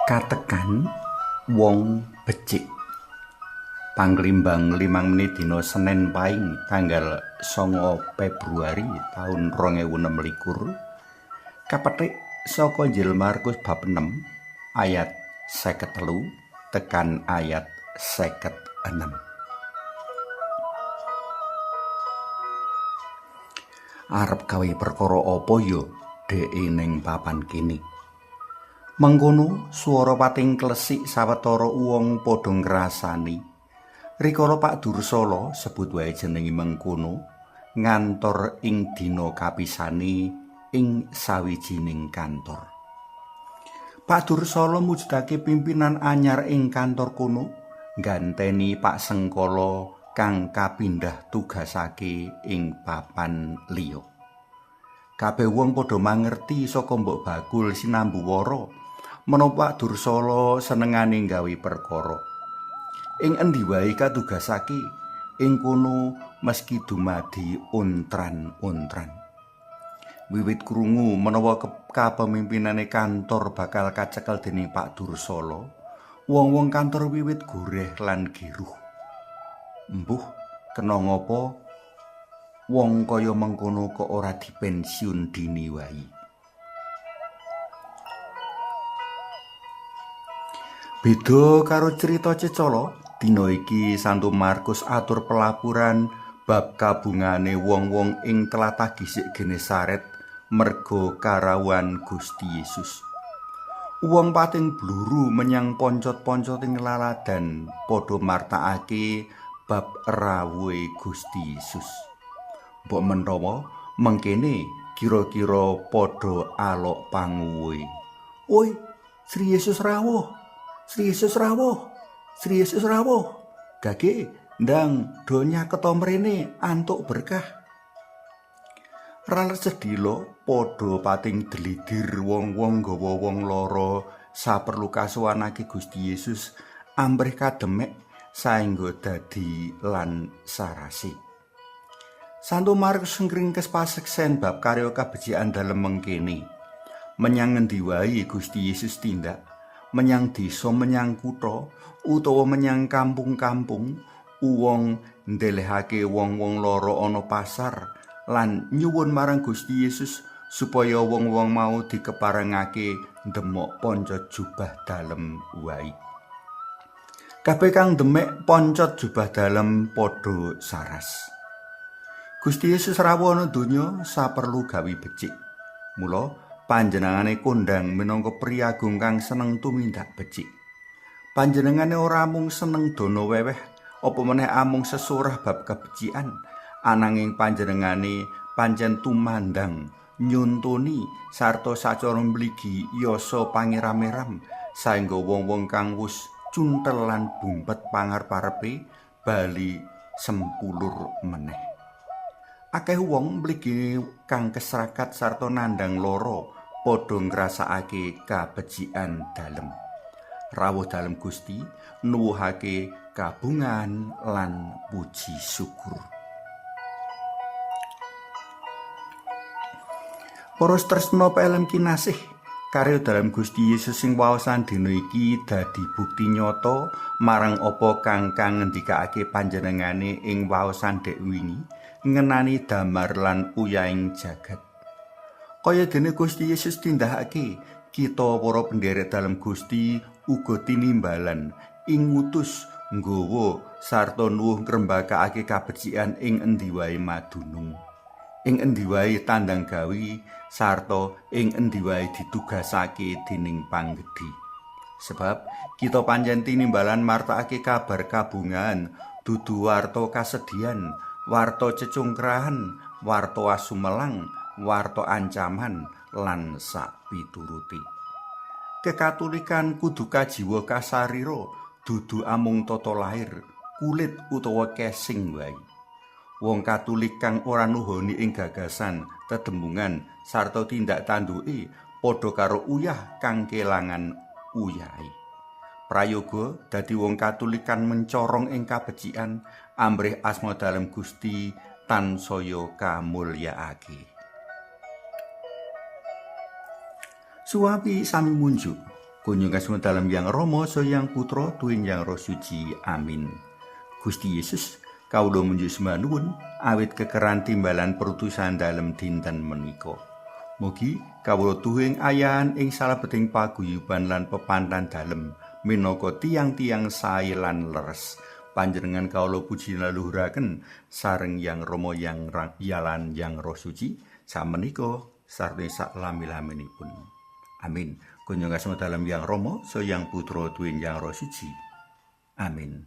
Katekan wong becik. Panglimbang 5 menit dina Senen Paing tanggal 9 Februari taun 2026 kapetik saka Injil Markus bab 6 ayat 53 tekan ayat 56. Arep gawe perkara apa ya dheke ning papan kene? Mengkono swara pating klesik sawetara wong padha ngrasani. Rikala Pak Dursala sebut wae jenenge mengkono ngantor ing dina kapisane ing sawijining kantor. Pak Dursala mujudake pimpinan anyar ing kantor kono ngganteni Pak Sengkala kang kapindah tugasake ing papan liya. Kabeh wong padha mangerti saka mbok bakul sinambu wara menapa Pak Dursala senengane gawe perkara. Ing endi wae katugasake ing kono meski dumadi ontran-ontran. Wiwit krungu menawa kapemimpinane kantor bakal kacekel dening Pak Dursala, wong-wong kantor wiwit goreh lan giruh. Embuh, kena ngapa wong kaya mengkono kok ora dipensiun dini wae. Beda karo crita cecala, dina iki Santo Markus atur pelapuran bab kabungane wong-wong ing tlatah gisik Genesaret merga karawuhan Gusti Yesus. Wong pating bluru menyang poncot-poncot ing laladan padha martakake bab rawuhe Gusti Yesus. Mbok menawa mengkene kira-kira padha alok panguwuhe. Oi, Sri Yesus rawuh. Sri Yesus rawuh. Sri Yesus rawuh. Gage ndang do nyaketo mrene antuk berkah. Ralet sedhela padha pating dlidir wong-wong nggawa wong lara saperlu kasuwanake Gusti Yesus amrih kademek saengga dadi lan sarasi. Santo Markus ngringkes paseksen bab karya kabecikan dalem mengkene. Menyang ngendi wae Gusti Yesus tindak, menyang desa, menyang kutha, utawa menyang kampung-kampung, wong ndelehake wong-wong lara ana pasar lan nyuwun marang Gusti Yesus supaya wong-wong mau dikeparengake ndemok poncot jubah dalem wae. Kabeh kang ndemek poncot jubah dalem padha saras. Gusti Yesus rawuh ana donya saperlu gawe becik. Mula panjenengane kondhang minangka priyagung kang seneng tumindak becik. Panjenengane ora mung seneng dana weweh, apa meneh amung sesurah bab kebecikan, ananging panjenengane pancen tumandang nyuntuni sarta sacara mligi yasa pangeram-eram saengga wong-wong kang wus cuntel lan bumpet pangarep-arepe bali sempulur meneh. Akeh wong mligi kang kesrakat sarta nandhang lara padha ngrasakake kabecikan dalem. Rawuh dalem Gusti nuwuhake kabungan lan puji syukur. Para tresna PLM kinasih, karya dalem Gusti Yesus sing waosan dina iki dadi bukti nyata marang apa kang ngendikake panjenengane ing waosan dek wingi ngenani damar lan uyahing jagat. Kaya dene Gusti Yesus tindakake, kita para penderek dalem Gusti uga tinimbalan ing ngutus nggawa sarta nuwuh ngrembakake kabecikan ing endi wae madunung, ing endi wae tandang gawe sarta ing endi wae ditugasake dening Panggedhe. Sebab kita pancen tinimbalan martakake kabar kabungan, dudu warta kasedihan, warta cecungkrahan, warta asumelang, warta ancaman lan sakpituruti. Kekatolikan kudu kajiwa kasarira, dudu amung tata lahir, kulit utawa casing wae. Wong Katolik kang ora nuhoni ing gagasan, tetemungan sarta tindak tanduke padha karo uyah kang kelangan uyahe. Prayoga dadi wong Katolik kang mencorong ing kabecikan amrih asma dalem Gusti tansaya kamulyaake. Suwawi sami munjuk. Kunjung kasma dalem Yang Rama saha Yang Putra tuwin Yang Roh Suci. Amin. Gusti Yesus, kawula munjuk sembah nuwun awit kekeran timbalan perutusan dalem dinten menika. Mugi kawula tuhing ayahan ing salebeting paguyuban lan pepantan dalem minangka tiang-tiang sae lan leres. Panjenengan kawula puji leluhuraken sareng Yang Rama Yang Yalan Yang Roh Suci samenika sarta sak lami-laminipun. Amin. Kunjung asma dalem Yang Rama, saha Yang Putra tuwin Yang Roh Suci. Amin.